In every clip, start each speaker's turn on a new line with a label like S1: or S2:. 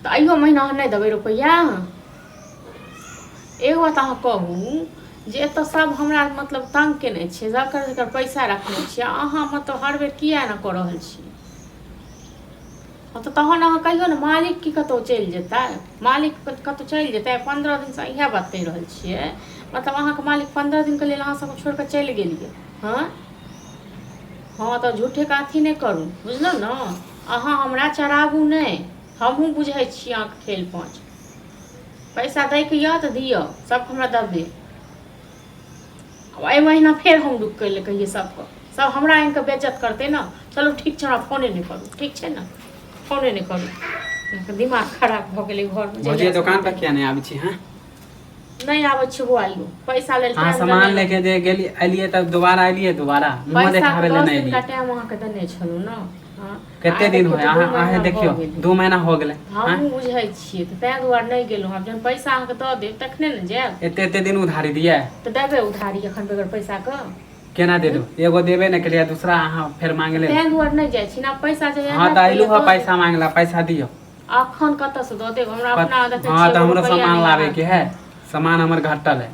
S1: तऽ अहियो महीना अहाँ नहि देबै रुपैआ? एगो बात अहाँ कहू जे एतऽ सब हमरा मतलब तंग केने छै, जकर जकर पैसा रखने छियै अहाँ, मतलब हर बेर किया एना कऽ रहल छियै? हँ तऽ तहन अहाँ कहियौ ने मालिक की कतहु चलि जेतै, मालिक कतहु चलि जेतै? 15 दिनसँ इएह बात कहि रहल छियै। मतलब अहाँके मालिक 15 दिनके लेल अहाँ सबके छोड़ि कऽ चलि गेलियै? हँ हँ, तऽ झूठेके अथी नहि करू, बुझलहुँ ने? अहाँ हमरा चढ़ाबू नहि, हमहूँ बुझै छी अहाँके खेल पाँच। पैसा दैके यऽ तऽ दिअ, सबके हमरा देबै। एहि महीना फेर हम रुकै लए कहियै सबके, सब हमरा आनि कऽ बेज्जत करतै ने। चलू ठीक छै, हमरा फोने नहि करू, ठीक छै ने? फोने नहि करू। अहाँके दिमाग खराब भऽ गेलै घरमे।
S2: भौजी, दोकान पर किया नहि आबै छी? हँ?
S1: नहि आबै छी बौआ, यौ पैसा लेल
S2: अहाँ
S1: टाइम
S2: सामान
S1: देने।
S2: लेके जे गेली एलियै तब दोबारा एलियै, दोबारा मुँह
S1: पैसा
S2: देखाबै लए
S1: 10
S2: नहि
S1: दिनका
S2: एलियै।
S1: टाइम अहाँके देने छलहुँ ने? हँ,
S2: कते
S1: आइ
S2: दिन
S1: देखियौ
S2: होय
S1: तऽ 2
S2: अहाँ अहाँ
S1: महीना भऽ
S2: देखियौ
S1: गेलै।
S2: 2 महीना हो गेलै। हँ,
S1: हमहूँ बुझै छियै तऽ ताहि दुआरे नहि गेलहुँ। आब जहन पैसा अहाँके दऽ देब तखने ने जायब।
S2: एते एते दिन उधारी दियै?
S1: तऽ देबै उधारी एखन बगैर पैसाके?
S2: केना दे दू? एगो देबे नहि केलियै, दूसरा अहाँ फेर मांगे ले।
S1: ताहि दुआरे नहि जाइ छी ने। पैसा जे
S2: हँ, तऽ अयलू हँ पैसा मांगे ला, पैसा दियौ।
S1: अखन कतऽसँ दऽ देब? हमरा अपना देखै
S2: हँ
S1: छियै
S2: तऽ
S1: एगो
S2: हमरो
S1: रुपैआ
S2: सामान
S1: नहि
S2: लाबे
S1: अहाँ
S2: के है, सामान हमर घटल है।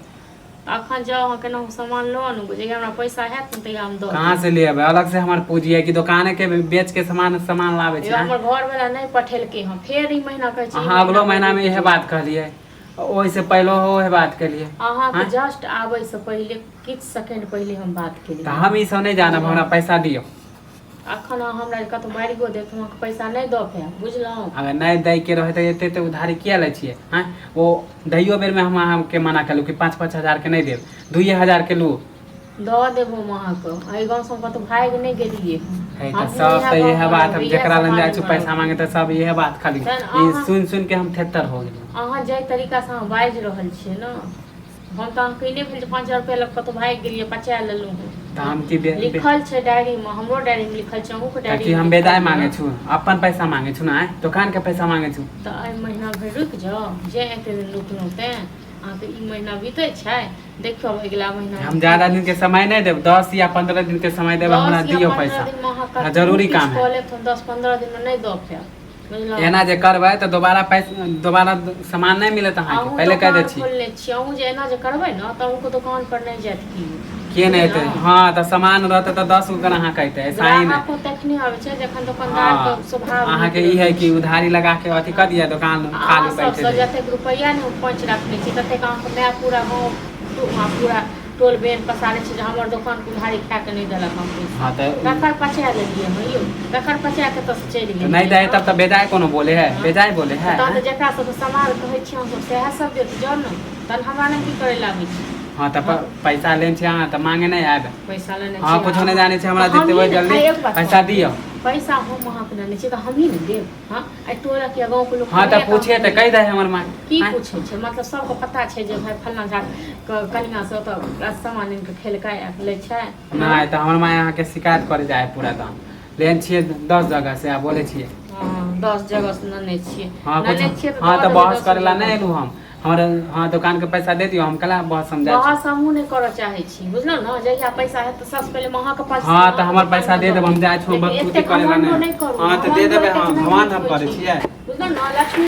S1: अखन जाउ अहाँ, केनाहु सामान लऽ आनू। जहिया हमरा पैसा हैत ने तहिया हम दऽ
S2: कहाँ
S1: देब।
S2: से ले अबै? अलग से हमर पूंजी है कि दोकाने के बेच के सामान सामान लाबै छी?
S1: यौ, हमर घरवला नहि पठेलकै हँ। फेर ई महीना कहै छै, ई
S2: अहाँ अगलो
S1: महीना
S2: महीना में
S1: रुकि
S2: इहे
S1: जाउ।
S2: बात कहलियै, ओहिसे पहलो ओहे बात केलियै।
S1: अहाँके जस्ट आबैसँ पहिले, किछु सेकेंड पहिले हम बात
S2: तऽ
S1: केलियै।
S2: हम ई सब नहि जानब, हमरा पैसा दियौ।
S1: अखन अहाँ हमरा कतहु मारियो देत, हम अहाँके पैसा नहि दऽ पायब, बुझलहुँ?
S2: अगर नहि दै के रहै तऽ एते एते उधारी किया लै छियै? आँय, ओ दैयो बेरमे हम अहाँके मना केलहुँ कि 5-5 हजार के नहि देब, 2 हजार के लू।
S1: दऽ देब हम अहाँके। एहि गाँवसँ हम कतहु भागि नहि गेलियै।
S2: है तऽ
S1: हमहूँ
S2: सब
S1: इएह
S2: तऽ इएह
S1: गाँवमे
S2: बात। हम
S1: रहबै, इएह
S2: जकरा लग जाइ छी
S1: समाजमे
S2: पैसा
S1: रहबै।
S2: मांगे तऽ सब इएह बात खाली
S1: तहन
S2: ई
S1: अहाँ
S2: सुनि सुनि के हम थेथर हो गेलियै।
S1: अहाँ जाहि तरीकासँ अहाँ बाजि रहल छियै ने, हम तऽ अहाँके ई नहि भेल जे 5000 रुपया लऽ कऽ कतहु भागि गेलियै, पचा लेलहुँ हँ।
S2: तऽ हम की
S1: लिखल छै डायरीमे, हमरो डायरीमे लिखल छै, अहूँके
S2: तऽ की
S1: डायरीमे
S2: हम
S1: लिखल
S2: बेदाय
S1: यऽ।
S2: मांगे छु? अपन पैसा मांगे छु ने, आँय, दोकान के पैसा मांगे छु।
S1: तऽ एहि महीना भरि रुकि जाउ, जे एते दिन रुकलहुँ तेँ अहाँके ई महीना बीतै छै, देखियौ आब अगिला महीना
S2: हम ज्यादा दिन के समय नहि देब, 10 या 15 दिन के समय देब, हमरा
S1: 10 या
S2: दियौ
S1: 15
S2: पैसा।
S1: दिनमे अहाँ
S2: हमरा
S1: कतबो
S2: जरूरी
S1: किछु
S2: काम है।
S1: कऽ लेब तऽ हम 10-15 दिनमे नहि दऽ पायब, बुझलहुँ?
S2: एना जे करबै तऽ दोबारा पैसा, दोबारा सामान नहि मिलत अहाँके।
S1: अहूँ
S2: पहिले कहि दै
S1: दोकान
S2: छी।
S1: खोलने छी, अहूँ जे एना जे करबै ने तऽ अहूँके दोकान पर नहि जायत केओ।
S2: के नहि एतै?
S1: बुझलहुँ?
S2: हँ, तऽ सामान रहतै तऽ 10 गो ग्राहक अयतै, ऐसा ही नहि।
S1: ग्राहको तखने आबै छै जखन दोकानदारके स्वभाव नीक
S2: अहाँके ई
S1: रहै
S2: है कि
S1: छै।
S2: उधारी लगा के अथी कऽ दिअ, दोकान
S1: अहाँ
S2: खाली बैठे
S1: सबसँ
S2: रही।
S1: जतेक रुपैआ ने पैंच रखने छी ततेक अहाँके माय पूरा गाँव पूरा टोल बेन पसारै छै जे हमर दोकानके उधारी खाए कऽ नहि देलक हम पैसा।
S2: हँ तऽ
S1: ककर पचा लेलियै हँ यौ? ककर पचा कऽ एतऽसँ चलि
S2: तऽ नहि
S1: गेलियै?
S2: दै
S1: हँ
S2: तब तऽ बेजाय कोनो बोले है? बेजाय बोले है?
S1: तहन तऽ जकरा सबके सामान कहै छी हमसब सएह सब देत। जाउ ने तहन, हमरा लग की करै लए आबै छी?
S2: हँ, तऽ पैसा लेने छी अहाँ तऽ मांगे नहि आयब।
S1: पैसा लेने
S2: हँ,
S1: छी?
S2: कुछो नहि जानै छी, हमरा
S1: तऽ
S2: देते
S1: हमही ने
S2: जल्दी
S1: आइ एक बात
S2: पैसा
S1: कहू,
S2: दियौ।
S1: पैसा हम अहाँके लेने छी तऽ हमही ने देब? हँ, एहि टोलक या गाँवके लोक
S2: हँ, तऽ
S1: थोड़े
S2: पूछिए तऽ कहि दै हमर माय।
S1: की
S2: आँय?
S1: पूछै छै? मतलब सबके पता छै जे भाय फल्लाँ झा के कनिया से ओतऽ सामान आनि कऽ खेलकै आ लै छै।
S2: नहि तऽ हमर माय अहाँके शिकायत करे जाइ है पूरा दाम। लेन छियै 10 जगह से आ बोलै छियै।
S1: हँ, 10 जगह से नेने छियै?
S2: हँ,
S1: नेने
S2: कुछ
S1: छियै तऽ
S2: हँ
S1: दऽ
S2: तऽ
S1: देबै
S2: बहस
S1: दसो
S2: करे ला
S1: जगह।
S2: नहि एलहुँ हम। हमर हँ दोकानके पैसा दे दियौ, हम कला बहस समझाइ छी।
S1: बहस हमहूँ नहि करऽ चाहै छी, बुझलहुँ ने? जहिया पैसा हैत तऽ सबसँ पहिले हम अहाँके पास
S2: हँ, तऽ
S1: अहाँके
S2: हमर पैसा
S1: दोकानमे
S2: दे
S1: दऽ
S2: देब, हम
S1: देब,
S2: जाइ छी।
S1: लेकिन
S2: बकचूती
S1: एतेक
S2: करे ला
S1: घमण्डो
S2: नहि।
S1: नहि करू।
S2: हँ, तऽ दे
S1: घमण्डो
S2: देबै।
S1: एतेक
S2: हँ,
S1: नहि
S2: घमण्ड
S1: नीक
S2: हम
S1: होइ
S2: करै
S1: छै,
S2: छियै?
S1: बुझलहुँ ने लक्ष्मी?